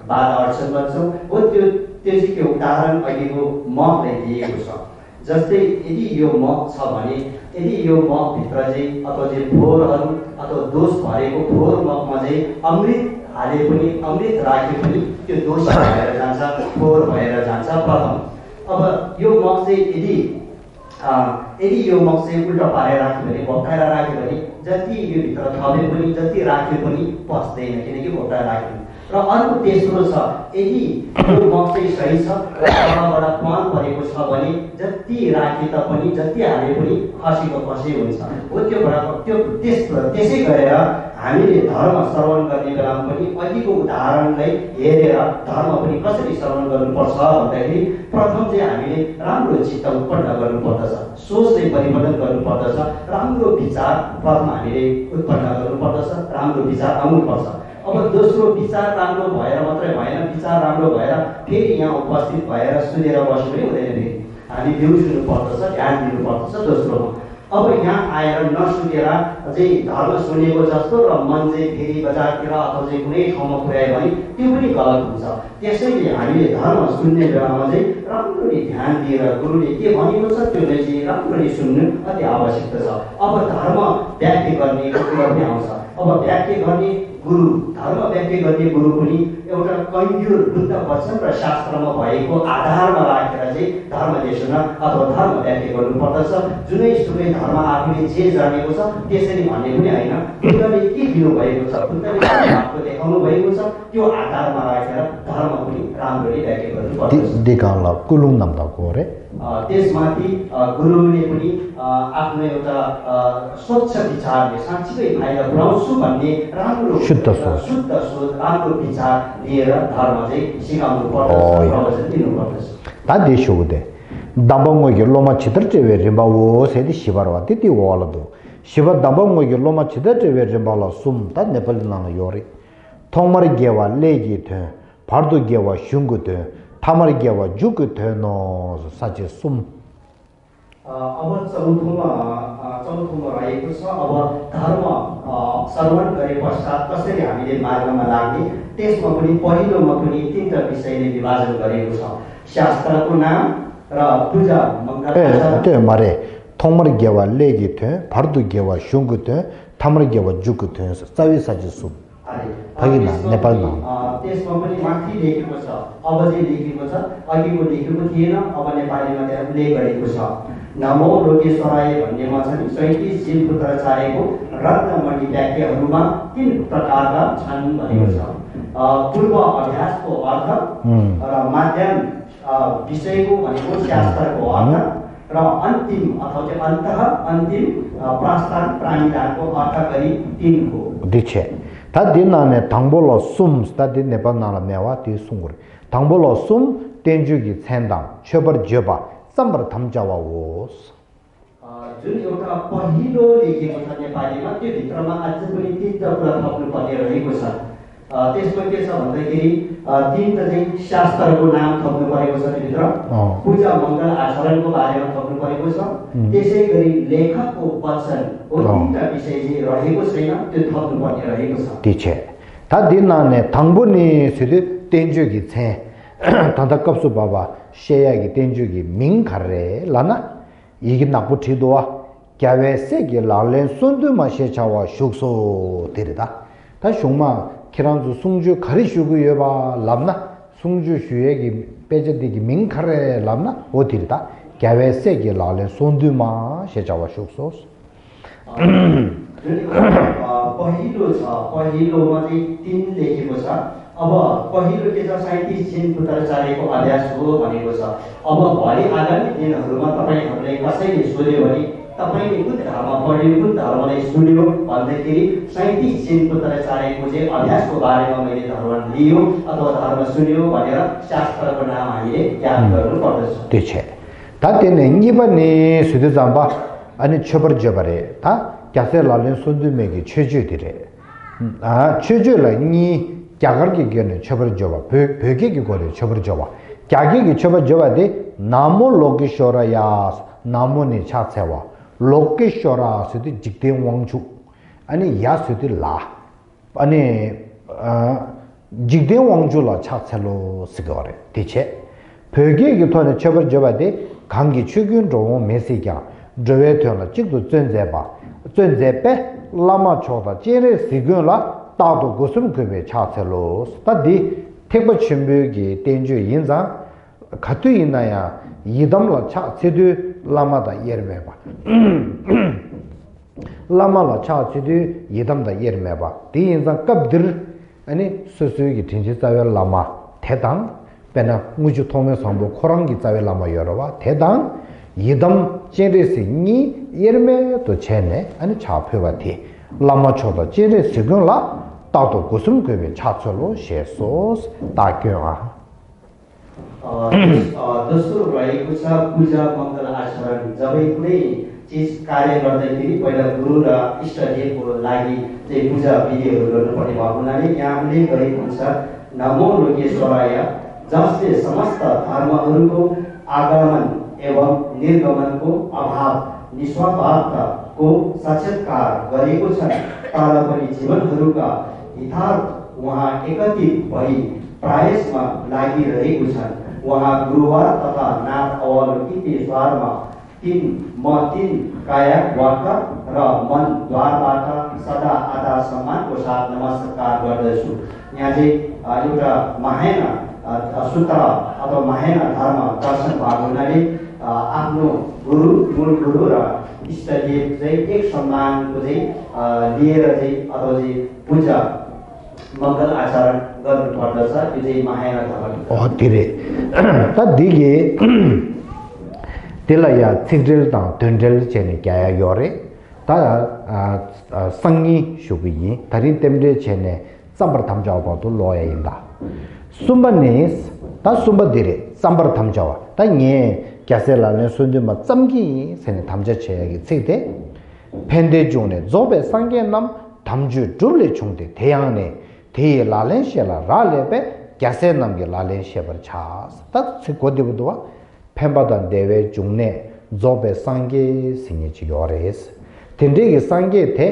बाधा अडचन गर्छौँ हो त्यो चाहिँ के उदाहरण अहिलेको मगलाई दिएको छ जस्तै यदि यो मग छ भने यदि यो मगभित्र चाहिँ अथवा चाहिँ फोहोरहरू अथवा दोष भरेको फोहोर मगमा चाहिँ अमृत हाले पनि अमृत राखे पनि त्यो दोष भएर जान्छ फोहोर भएर जान्छ प्रथम अब यो मग चाहिँ यदि यो मग चाहिँ उल्टा पारेर राख्यो भने भट्टाएर राख्यो भने जति यो भित्र थपे पनि जति राख्यो पनि पस्दैन किनकि भट्टाएर राख्यो र अर्को तेस्रो छ यदि यो मग चाहिँ सही छ तलबाट पान परेको छ भने जति राखे तापनि जति हाले पनि खसेको खसै हुन्छ हो त्यो त्यसै गरेर हामीले धर्म श्रवण गर्ने बेलामा पनि अहिलेको उदाहरणलाई हेरेर धर्म पनि कसरी श्रवण गर्नुपर्छ भन्दाखेरि प्रथम चाहिँ हामीले राम्रो चित्त उत्पन्न गर्नुपर्दछ सोचलाई परिवर्तन गर्नुपर्दछ राम्रो विचार प्रथम हामीले उत्पन्न गर्नुपर्दछ राम्रो विचार आउनुपर्छ अब दोस्रो विचार राम्रो भएर मात्रै भएन विचार राम्रो भएर फेरि यहाँ उपस्थित भएर सुनेर बस्नु पनि हुँदैन फेरि हामी देउसिनु पर्दछ ध्यान दिनु पर्दछ दोस्रोमा अब यहाँ आएर नसुनेर चाहिँ धर्म सुनेको जस्तो र मन चाहिँ फेरि बजारतिर अथवा चाहिँ कुनै ठाउँमा पुर्यायो भने त्यो पनि गलत हुन्छ त्यसैले हामीले धर्म सुन्ने बेलामा चाहिँ राम्ररी ध्यान दिएर गुरुले के भनेको छ त्यो चाहिँ राम्ररी सुन्नु अति आवश्यक छ अब धर्म व्याख्या गर्ने कुरा पनि आउँछ अब व्याख्या गर्ने गुरु धर्म व्याख्या गर्ने गुरु पनि एउटा कैद्युर बुद्ध वचन र शास्त्रमा भएको आधारमा राखेर चाहिँ धर्म देशना अथवा धर्म व्याख्या गर्नुपर्दछ जुनैसुकै धर्म आफूले जे जानेको छ त्यसरी भन्ने पनि होइन बुद्धले के दिनुभएको छ बुद्धले आफ्नो देखाउनु भएको छ त्यो आधारमा राखेर धर्म पनि राम्ररी व्याख्या गर्नुपर्दछ त्यसमाथि गुरुले पनि आफ्नो एउटा स्वच्छ विचारले साँच्चीकै फाइदा पुर्याउँछु भन्ने राम्रो शुद्ध सोच राम्रो विचार लिएर धर्म चाहिँ सिकाउनु पर्दछ प्रवचन दिनु पर्दछ 다 देशो데 담방고 열로마 치들제베 림바오 세디 시바르와 티티 월도 시바 담방고 열로마 치들제베 림발라 숨다 네팔나나 요리 통마리 게와 레기테 바르도 게와 슝고데 타마리 게와 주고테노 사제 숨 अब चौथोमा रहेको छ अब धर्म श्रवण गरे पश्चात कसरी हामीले मार्गमा लाग्ने त्यसमा पनि पहिलोमा पनि तीनवटा विषयले विभाजन गरेको छ शास्त्रको नाम र पूजा मङ्गल त्यो मारे थोमर गेवा लेगी थे भर्दु गेवा शुंगु थे थमर गेवा जुगु थे सबै सजिसु फगिना नेपालमा त्यसमा पनि माथि लेखेको छ अब चाहिँ लेखेको छ अघिको लेखेको थिएन अब नेपालीमा त्यहाँ उल्लेख गरेको छ नमो लोकेश्वराय भन्नेमा छ नि 37 जीव पुत्राचार्यको रत्नमणि व्याख्याहरूमा 3 प्रकारका छन् भनेको छ पूर्व अभ्यासको अर्थ र माध्यम विषयको भनेको शास्त्रको अर्थ र अन्तिम अथवा चाहिँ अन्तः अन्तिम प्रास्तान प्राणीदानको अर्थ गरी 3 हो दिछे ता दिनाने 당보로 숨 스타디 네발나라 메와 디 숭구르 당보로 숨 땡주기 챈당 쳬버 쳬바 쌈버 담자와 오스 जुन एउटा पहिलो लेखेको छ नेपालीमा त्यो भित्रमा अझ पनि 3 कुरा थप्नु पर्ने रहेको छ त्यसमा के छ भन्दाखेरि 3 चाहिँ शास्त्रको नाम थप्नु परेको छ भित्र पूजा मङ्गल आचरणको बारेमा थप्नु परेको छ त्यसैगरी लेखकको वचन हो 3टा विषय चाहिँ रहेको छैन त्यो थप्नु पर्ने रहेको छ दिछे ता दिनाने 당보니 스디 땡주기 챈 단다급수 바바 셰야기 땡주기 민카레 라나 이게 나부티도와 갸웨세기 라렌 손드마 셰차와 슉소 데르다 다 숑마 키란주 숭주 가리슈구 여바 람나 숭주 슈에기 빼저디기 민카레 람나 오디르다 갸웨세기 라렌 손드마 셰차와 슉소스 पहिलो छ पहिलोमा चाहिँ 3 लेखेको छ अब पहिलो के छ 37 जीव पुत्राचार्यको अभ्यास हो भनेको छ अब भरि आगामी दिनहरुमा तपाईहरुले कसैले सोध्यो भने तपाईले कुन धर्म पढ्यो कुन धर्मलाई सुन्यो भन्दाखेरि 37 जीव पुत्राचार्यको चाहिँ अभ्यासको बारेमा मैले धर्म लियो अथवा धर्म सुन्यो भनेर शास्त्रको नाम हामीले याद गर्नु पर्दछ त्यसै तातेने निबने सुदु जाम्बा अनि छबर जबरे ता क्यासे लालेन सुन्दुमेगी छेजुदिरे छेजुलाई नि क्यागरके गेने छबर जबा भेकेके गोरे छबर जबा क्यागेके छबर जबा दे नामो लोकेश्वर यास नामो नि छाछेवा लोकेश्वर सुदि जिक्ते वाङछु अनि या सुदि ला अनि जिक्ते वाङछु ला छाछेलो सिगरे तिछे भेकेके थोने छबर जबा दे 강기 추균 로 메시가 저외터는 직도 전제바 전제배 라마 초다 제레 시근라 다도 고슴 그베 차체로 스타디 택버 준비기 땡주 인상 가투 있나야 이담라 차 세드 라마다 예르메바 라마라 차 세드 이담다 예르메바 디 인상 갑들 아니 수수기 tin지자외 라마 대당 배나 무주 통해 상보 코랑기 자외 라마 여러와 대당 이담 제레스 니 예르메도 제네 아니 차표바티 라마 초다 제레스 근라 다도 고슴 그베 차철로 셰소스 다교아 दोस्रो रहेको छ पूजा मङ्गल आचरण जबै कुनै चीज कार्य गर्दाखेरि पहिला गुरु र इष्टदेवको लागि चाहिँ पूजा विधिहरू गर्नुपर्ने भएको हुनाले यहाँ उल्लेख गरेको हुन्छ नमो लोकेश्वराय जसले समस्त धर्महरूको आगमन एवं निर्गमनको अभाव निस्वार्थको साक्षात्कार गरेको छ तर पनि जीवनहरूका हितार्थ उहाँ एकत्रित भई प्रयासमा लागिरहेको छन् वहाँ गुरुवार तथा नाथ अवलोकितेश्वरमा तीन काया वाक र मन द्वारबाट सदा आदर सम्मानको साथ नमस्कार गर्दछु यहाँ चाहिँ एउटा महान सूत्र अथवा महान धर्म दर्शन भएको हुनाले आफ्नो गुरु मूल गुरु र इष्टदेव चाहिँ एक सम्मानको चाहिँ लिएर चाहिँ अथवा चाहिँ पूजा मङ्गल आचरण गर्नु पर्दछ यो चाहिँ महान धर्म हो तिरे त दिगे त्यसलाई या छिगडेल त दन्डेल चेने क्या योरे त संगी सुगी तरि तेमले चेने सम्बर थमजाव बतो लोया इंदा सुम्बनेस त सुम्ब दिरे सम्बर थमजाव त nye क्यासेलाले सुन्दुमा चम्की सेने थमजा छेगी छिते फेन्डे जोने जोबे संगे नाम थमजु डुबले छुङते थेयाने थे लालेन शेला राले पे क्यासे नाम के लालेन शेबर छास तक से कोदिबुदवा फेम्बादन देवे जुंगने zobe sange singe chigores tende ge sange te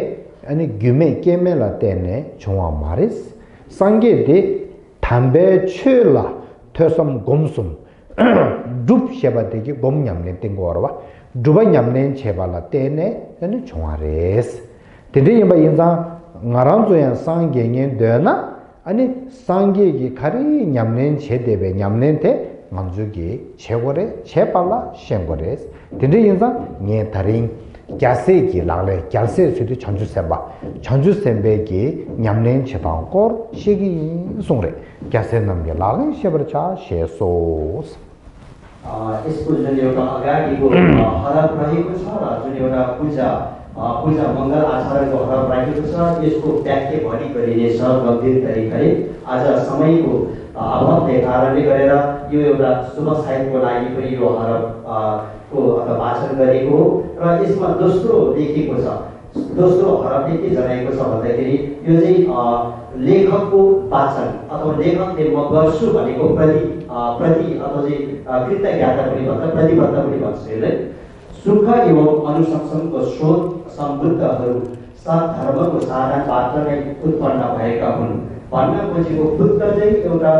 ani gyume keme la tene chongwa maris sange de tambe chela tösam gomsum dup sheba de ge gom nyamne tengorwa duba nyamne cheba la tene ani chongwa res tende yamba yinza ngaranzo yan sange ngen deuna 아니 상계기 가리 냠낸 제대베 냠낸테 만주기 최고래 최발라 셴고래 근데 인상 네 다른 갸세기 라래 갸세 수도 전주세바 전주세베기 냠낸 제방고 시기 송래 갸세 남게 라래 셰버차 셰소스 यसको जुन एउटा अगाडिको हरप रहेको छ र जुन एउटा पूजा मङ्गल आचरणको हरप रहेको छ यसको व्याख्या भरि गरिनेछ गम्भीर तरिकाले आज समयको अभावले कारणले गरेर यो एउटा शुभ साहित्यको लागि पनि यो हरप को वाचन गरेको हो र यसमा दोस्रो लेखिएको छ दोस्रो हरपले के जनाएको छ भन्दाखेरि यो चाहिँ लेखकको वाचन अथवा लेखकले म गर्छु भनेको प्रति अथवा चाहिँ कृतज्ञता पनि भन्छ प्रतिबद्धता पनि भन्छ यसले सुख एवं अनुशासनको स्रोत सम्बुद्धहरू सद्धर्मको साधनबाट नै उत्पन्न भएका हुन् भन्न खोजेको बुद्ध चाहिँ एउटा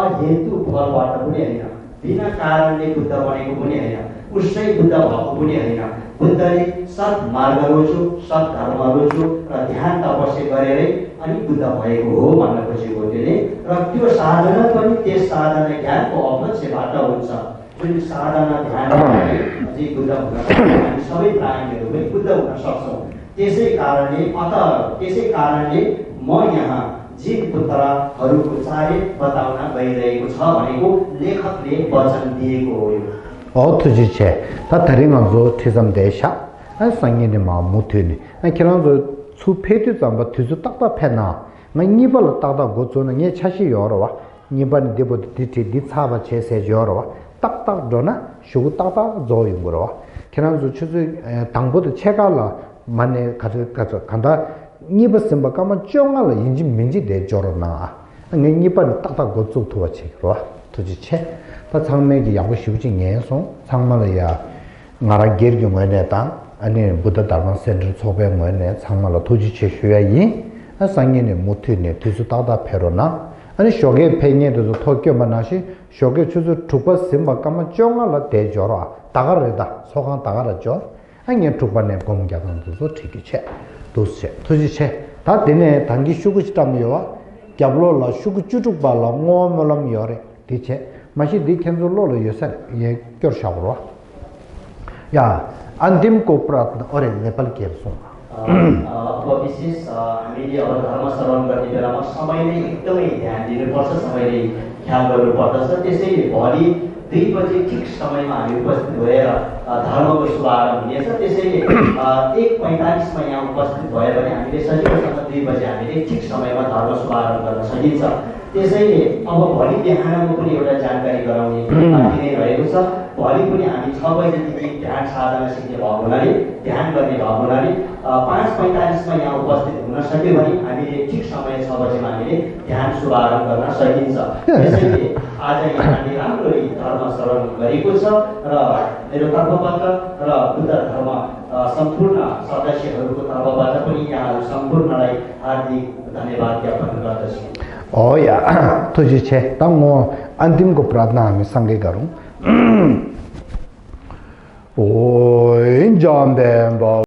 अहेतु फलबाट पनि होइन बिना कारणले बुद्ध बनेको पनि होइन उसै बुद्ध भएको पनि होइन बुद्धले सत् मार्ग रोज्यो सत् धर्म रोज्यो र ध्यान तपस्या गरेरै अनि बुद्ध भएको हो भन्न खोजेको त्यसले र त्यो साधना पनि त्यस साधना ज्ञानको अवश्यबाट हुन्छ जुन साधना ध्यान अझै बुद्ध हुन हामी सबै प्राणीहरू पनि बुद्ध हुन सक्छौँ त्यसै कारणले म यहाँ जीव पुत्रहरूको चार्य बताउन गइरहेको छ भनेको लेखकले वचन दिएको हो 어투지체 다 다른 거죠 티섬대샤 아 상인의 마음 못으니 아 그런도 수패도 잠바 뒤서 딱딱해나 뭐 니벌 딱딱 고조는 예 차시 열어와 니번 데보드 디티 디차바 제세 열어와 딱딱 도나 쇼 딱딱 조인 거로 그런도 추즈 당보도 체가라 만에 가서 간다 니버스 뭐 가면 쫑알 인지 민지 내 저러나 니번 딱딱 고조 도와체로 투지체 다 장맥이 야고 쉬우지 녀송 장말이야 나라 게르기 뭐네다 아니 부터 다른 센터 소배 뭐네 장말로 도지체 쉬야이 아 상인의 못이네 뒤서 다다 페로나 아니 쇼게 페니에도 토끼만 하시 쇼게 추즈 두번 심바까만 쫑알라 대저라 다가르다 소강 다가르죠 아니 두번에 공격한도 되기체 도세 도지체 다 되네 단기 쉬고시다미와 갸블로라 쉬고 쭈죽발라 모모람 요래 디체 마시 디켄돌로 요살 예 겨샤고로 야 안딤 कोप्रात अरे नेपाल के सुन अब विशेष हामीले अब धर्म श्रवण गर्ने बेलामा समयले एकदमै ध्यान दिनुपर्छ समयले ख्याल गर्नुपर्दछ त्यसैले भोलि 2 बजे ठिक समयमा हामी उपस्थित भएर धर्मको शुभारम्भ हुनेछ त्यसैले 1:45 मा यहाँ उपस्थित भयो भने हामीले सजिलोसँग 2 बजे हामीले ठिक समयमा धर्म शुभारम्भ गर्न सकिन्छ त्यसैले अब भोलि बिहानको पनि एउटा जानकारी गराउने बाँकी नै रहेको छ भोलि पनि हामी 6 बजेदेखि ध्यान साधना सिक्ने भएको हुनाले ध्यान गर्ने भएको हुनाले 5:45 मा यहाँ उपस्थित हुन सक्यो भने हामीले ठिक समय 6 बजेमा हामीले ध्यान शुभारम्भ गर्न सकिन्छ त्यसैले आज यहाँले राम्ररी धर्म श्रवण गरेको छ र मेरो तर्फबाट र बुद्ध धर्म सम्पूर्ण सदस्यहरूको तर्फबाट पनि यहाँहरू सम्पूर्णलाई हार्दिक धन्यवाद ज्ञापन गर्दछु ओया तुझे तंग अंतिम को प्रार्थना हमें संगे करूं ओ इन जान दे